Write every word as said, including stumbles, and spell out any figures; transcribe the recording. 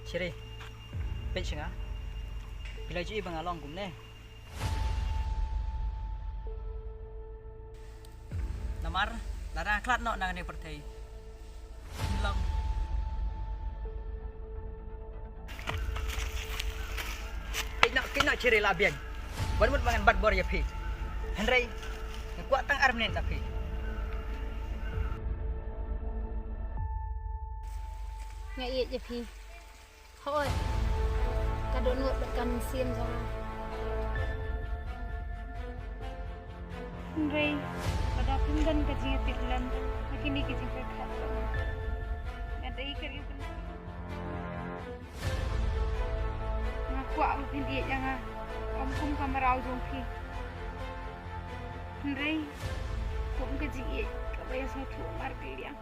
Chiri, peit sha nga. Phi la ju i ba nga long kumne. Namar lada nga khlad noh na kane ka pyrthei, ngan long. Kine, kine Chiri la biang. Wat mut ba ngan bat bor ïa phi. Hynrei nga kwah tang ar minit na phi. Nga ïeit ïa phi. Hooid. Ka dohnud bad ka mynsiem jong nga. Hynrei lada phim don ka jingïatiplem ha kine ki jingpyrkhat jong nga, nga dei ka riew kynthei. Nga kwah ba phin ïeit ïa nga, ym kum ka mraw jong phi, hynrei kum ka jingïeit kaba ïasngewthuh markylliang.